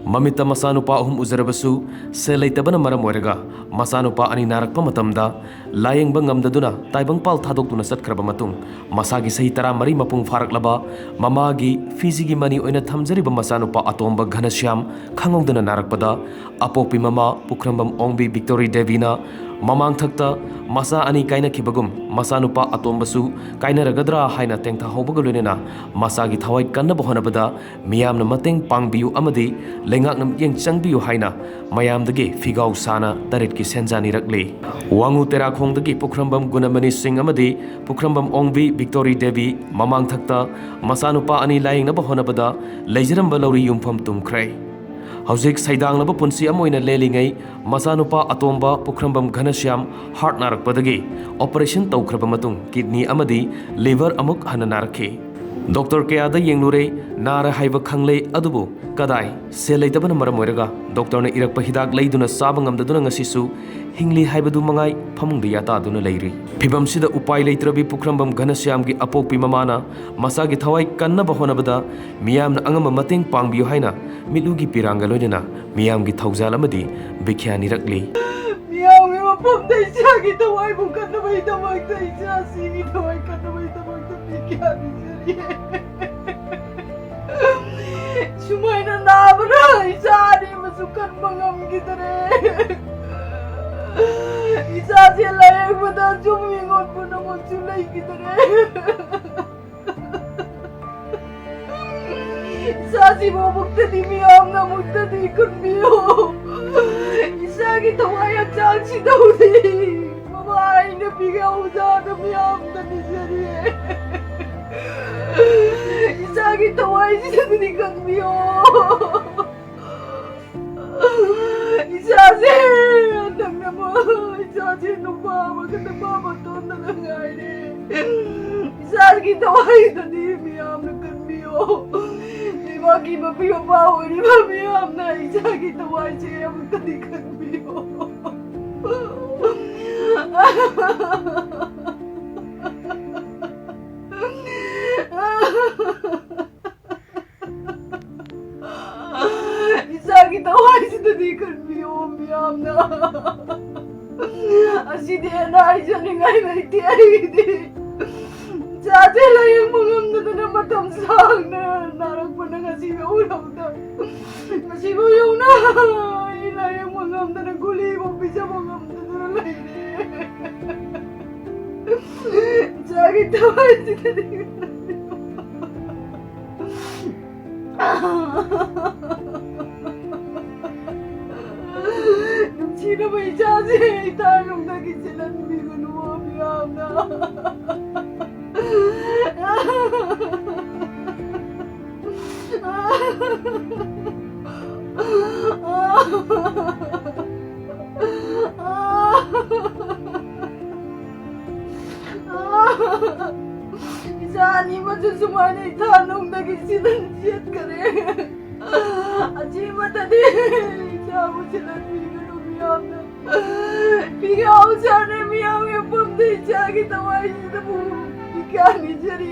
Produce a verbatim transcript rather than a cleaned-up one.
ꯃꯃꯤꯠꯇ ꯃꯆꯥꯅꯨꯄꯥ ꯑꯍꯨꯝ ꯎꯖꯔꯕꯁꯨ, ꯁꯦꯜ ꯂꯩꯇꯕꯅ ꯃꯔꯝ ꯑꯣꯏꯔꯒ ꯃꯆꯥꯅꯨꯄꯥ ꯑꯅꯤ ꯅꯥꯔꯛꯄ ꯃꯇꯝꯗ ꯂꯥꯌꯦꯡꯕ ꯉꯝꯗꯗꯨꯅ ꯇꯥꯏꯕꯪꯄꯥꯜ ꯊꯥꯗꯣꯛꯇꯨꯅ ꯆꯠꯈ꯭ꯔꯕ ꯃꯇꯨꯡ, ꯃꯁꯥꯒꯤ ꯆꯍꯤ ꯇꯔꯥꯃꯔꯤ ꯃꯄꯨꯡ ꯐꯥꯔꯛꯂꯕ ꯃꯃꯥꯒꯤ ꯐꯤꯖꯤꯒꯤ ꯃꯅꯤ ꯑꯣꯏꯅ ꯊꯝꯖꯔꯤꯕ ꯃꯆꯥꯅꯨꯄꯥ ꯑꯇꯣꯝꯕ ꯘꯅꯁ꯭ꯌꯥꯝ ꯈꯪꯍꯧꯗꯅ ꯅꯥꯔꯛꯄꯗ, ꯑꯄꯣꯛꯄꯤ ꯃꯃꯥ ꯄꯨꯈ꯭ꯔꯝꯕꯝ ꯑꯣꯡꯕꯤ ꯕꯤꯛꯇꯣꯔꯤ ꯗꯦꯕꯤꯅ ꯃꯃꯥꯡꯊꯛꯇ ꯃꯆꯥ ꯑꯅꯤ ꯀꯥꯏꯅꯈꯤꯕꯒꯨꯝ ꯃꯆꯥꯅꯨꯄꯥ ꯑꯇꯣꯝꯕꯁꯨ ꯀꯥꯏꯅꯔꯒꯗ꯭ꯔꯥ ꯍꯥꯏꯅ ꯇꯦꯡꯊꯥꯍꯧꯕꯒ ꯂꯣꯏꯅꯅ ꯃꯆꯥꯒꯤ ꯊꯋꯥꯏ ꯀꯟꯅꯕ ꯍꯣꯠꯅꯕꯗ ꯃꯤꯌꯥꯝꯅ ꯃꯇꯦꯡ ꯄꯥꯡꯕꯤꯌꯨ ꯑꯃꯗꯤ ꯂꯩꯉꯥꯛꯅ ꯃꯤꯠꯌꯦꯡ ꯆꯪꯕꯤꯌꯨ ꯍꯥꯏꯅ ꯃꯌꯥꯝꯗꯒꯤ ꯐꯤꯒꯥꯎ ꯁꯥꯅ ꯇꯔꯦꯠꯀꯤ ꯁꯦꯟꯖꯥ ꯅꯤꯔꯛꯂꯤ꯫ ꯋꯥꯉꯨ ꯇꯦꯔꯥꯈꯣꯡꯗꯒꯤ ꯄꯨꯈ꯭ꯔꯝꯕꯝ ꯒꯨꯅꯃꯅꯤ ꯁꯤꯡ ꯑꯃꯗꯤ ꯄꯨꯈ꯭ꯔꯝꯕꯝ ꯑꯣꯡꯕꯤ ꯕꯤꯛꯇꯣꯔꯤ ꯗꯦꯕꯤ ꯃꯃꯥꯡꯊꯛꯇ ꯃꯆꯥꯅꯨꯄꯥ ꯑꯅꯤ ꯂꯥꯌꯦꯡꯅꯕ ꯍꯣꯠꯅꯕꯗ ꯂꯩꯖꯔꯝꯕ ꯂꯧꯔꯤ ꯌꯨꯝꯐꯝ ꯇꯨꯝꯈ꯭ꯔꯦ꯫ ꯍꯧꯖꯤꯛ ꯁꯩꯗꯥꯡꯂꯕ ꯄꯨꯟꯁꯤ ꯑꯃ ꯑꯣꯏꯅ ꯂꯦꯜꯂꯤꯉꯩ, ꯃꯆꯥꯅꯨꯄꯥ ꯑꯇꯣꯝꯕ ꯄꯨꯈ꯭ꯔꯝꯕꯝ ꯘꯅꯁ꯭ꯌꯥꯝ ꯍꯥꯔꯠ ꯅꯥꯔꯛꯄꯗꯒꯤ ꯑꯣꯄꯔꯦꯁꯟ ꯇꯧꯈ꯭ꯔꯕ ꯃꯇꯨꯡ ꯀꯤꯗꯅꯤ ꯑꯃꯗꯤ ꯂꯤꯚꯔ ꯑꯃꯨꯛ ꯍꯟꯅ ꯅꯥꯔꯛꯈꯤ꯫ ꯗꯣꯛꯇꯔ ꯀꯌꯥꯗ ꯌꯦꯡꯂꯨꯔꯦ, ꯅꯥꯔꯦ ꯍꯥꯏꯕ ꯈꯪꯂꯦ, ꯑꯗꯨꯕꯨ ꯀꯗꯥꯏ, ꯁꯦꯜ ꯂꯩꯇꯕꯅ ꯃꯔꯝ ꯑꯣꯏꯔꯒ ꯗꯣꯛꯇꯔꯅ ꯏꯔꯛꯄ ꯍꯤꯗꯥꯛ ꯂꯩꯗꯨꯅ ꯆꯥꯕ ꯉꯝꯗꯗꯨꯅ ꯉꯁꯤꯁꯨ ꯍꯤꯡꯂꯤ ꯍꯥꯏꯕꯗꯨ ꯃꯉꯥꯏ ꯐꯃꯨꯡꯗ ꯌꯥꯇꯥꯗꯨꯅ ꯂꯩꯔꯤ꯫ ꯐꯤꯕꯝꯁꯤꯗ ꯎꯄꯥꯏ ꯂꯩꯇ꯭ꯔꯕꯤ ꯄꯨꯈ꯭ꯔꯝꯕꯝ ꯘꯅꯁ꯭ꯌꯥꯝꯒꯤ ꯑꯄꯣꯛꯄꯤ ꯃꯃꯥꯅ ꯃꯆꯥꯒꯤ ꯊꯋꯥꯏ ꯀꯟꯅꯕ ꯍꯣꯠꯅꯕꯗ ꯃꯤꯌꯥꯝꯅ ꯑꯉꯝꯕ ꯃꯇꯦꯡ ꯄꯥꯡꯕꯤꯌꯨ ꯍꯥꯏꯅ ꯃꯤꯠꯂꯨꯒꯤ ꯄꯤꯔꯥꯡꯒ ꯂꯣꯏꯅꯅ ꯃꯤꯌꯥꯝꯒꯤ ꯊꯧꯖꯥꯜ ꯑꯃꯗꯤ ꯕꯤꯈ꯭ꯌꯥ ꯅꯤꯔꯛꯂꯤ꯫ ꯃꯤꯌꯥꯝꯒꯤ ꯃꯐꯝꯗ ꯏꯆꯥꯒꯤ ꯊꯋꯥꯏꯕꯨ ꯀꯟꯅꯕꯒꯤꯗꯃꯛꯇ, ꯏꯆꯥꯁꯤꯒꯤ ꯊꯋꯥꯏ ꯀꯟꯅꯕꯒꯤꯗꯃꯛꯇ ꯕꯤꯈ꯭ꯌꯥ ꯅꯤꯖꯔꯤ꯫ ꯁꯨꯃꯥꯏꯅ ꯅꯥꯕꯅ ꯏꯆꯥ ꯑꯅꯤ ꯑꯃꯁꯨ ꯀꯟꯕ ꯉꯝꯈꯤꯗꯔꯦ꯫ ꯏꯆꯥꯁꯦ ꯂꯥꯌꯦꯡꯕꯗ ꯁꯨꯝ ꯃꯤꯉꯣꯟ ꯄꯨꯝꯅꯃꯛꯁꯨ ꯂꯩꯈꯤꯗꯔꯦ꯫ ꯏꯆꯥꯁꯤꯕꯨ ꯑꯃꯨꯛꯇꯗꯤ ꯃꯤꯌꯥꯝꯅ ꯑꯃꯨꯛꯇꯗꯤ ꯈꯨꯟꯕꯤꯌꯨ꯫ ꯏꯆꯥꯒꯤ ꯊꯋꯥꯏ ꯍꯛꯆꯥꯡꯁꯤꯗꯧꯗꯤ ꯃꯃꯥ ꯑꯩꯅ ꯄꯤꯒꯦ ꯑꯣꯖꯥꯗ ꯃꯤꯌꯥꯝꯗ ꯅꯤꯖꯔꯤꯌꯦ꯫ ꯏꯆꯥꯒꯤ ꯊꯋꯥꯏꯁꯤꯗꯗꯤ ꯈꯟꯕꯤꯌꯣ꯫ ꯏꯆꯥꯁꯦ ꯍꯟꯗꯛꯅ ꯃꯥ, ꯏꯆꯥꯁꯦ ꯅꯨꯄꯥ ꯑꯃꯒ ꯅꯨꯄꯥ ꯃꯇꯣꯟꯗꯅ ꯉꯥꯏꯔꯦ꯫ ꯏꯆꯥꯒꯤ ꯊꯋꯥꯏꯗꯗꯤ ꯃꯤꯌꯥꯝꯅ ꯈꯟꯕꯤꯌꯣ꯫ ꯂꯩꯕꯥꯛꯀꯤ ꯃꯄꯤ ꯃꯄꯥ ꯑꯣꯏꯔꯤꯕ ꯃꯤꯌꯥꯝꯅ ꯏꯆꯥꯒꯤ ꯊꯋꯥꯏꯁꯦ ꯑꯃꯨꯛꯇꯗꯤ ꯈꯟꯕꯤꯌꯣ꯫ ꯃꯤꯌꯥꯝꯅ꯫ ꯑꯁꯤꯗꯤ ꯍꯦꯟꯅ ꯍꯥꯏꯖꯅꯤꯡꯉꯥꯏ ꯂꯩꯇꯦ ꯑꯩꯒꯤꯗꯤ꯫ ꯏꯆꯥꯁꯦ ꯂꯥꯌꯦꯡꯕ ꯉꯝꯗꯗꯅ ꯃꯇꯝ ꯁꯥꯡꯅ ꯅꯥꯔꯛꯄꯅ ꯉꯁꯤ ꯌꯧꯔꯕꯗ, ꯉꯁꯤꯐꯥꯎ ꯌꯧꯅ ꯑꯩ ꯂꯥꯌꯦꯡꯕ ꯉꯝꯗꯅ, ꯒꯨꯂꯤꯐꯥꯎ ꯄꯤꯖꯕ ꯉꯝꯗꯗꯅ ꯂꯩꯔꯦ꯫ ꯏꯆꯥꯒꯤ ꯊꯋꯥꯏꯁꯤꯗꯗꯤ ꯅꯨꯡꯁꯤꯔꯕ ꯏꯆꯥꯁꯦ ꯏꯊꯥꯅꯨꯡꯗꯒꯤ ꯆꯦꯜꯍꯟꯕꯤꯒꯅꯨ ꯃꯤꯌꯥꯝꯅ꯫ ꯏꯆꯥ ꯑꯅꯤꯃꯛꯁꯨ ꯁꯨꯃꯥꯏꯅ ꯏꯊꯥꯅꯨꯡꯗꯒꯤ ꯆꯦꯜꯍꯟ ꯆꯦꯟꯈꯔꯦ꯫ ꯑꯁꯤꯃꯇꯗꯤ ꯏꯆꯥꯕꯨ ꯆꯦꯜꯍꯟꯕꯤꯒꯅꯨ ꯃꯤꯌꯥꯝꯅ꯫ ꯄꯤꯒꯥꯎ ꯆꯥꯅ ꯃꯤꯌꯥꯝ ꯌꯦꯡꯐꯝꯗ ꯏꯆꯥꯒꯤ ꯊꯋꯥꯏꯁꯤꯗꯕꯨ ꯄꯤꯀꯥ ꯅꯤꯖꯔꯤ꯫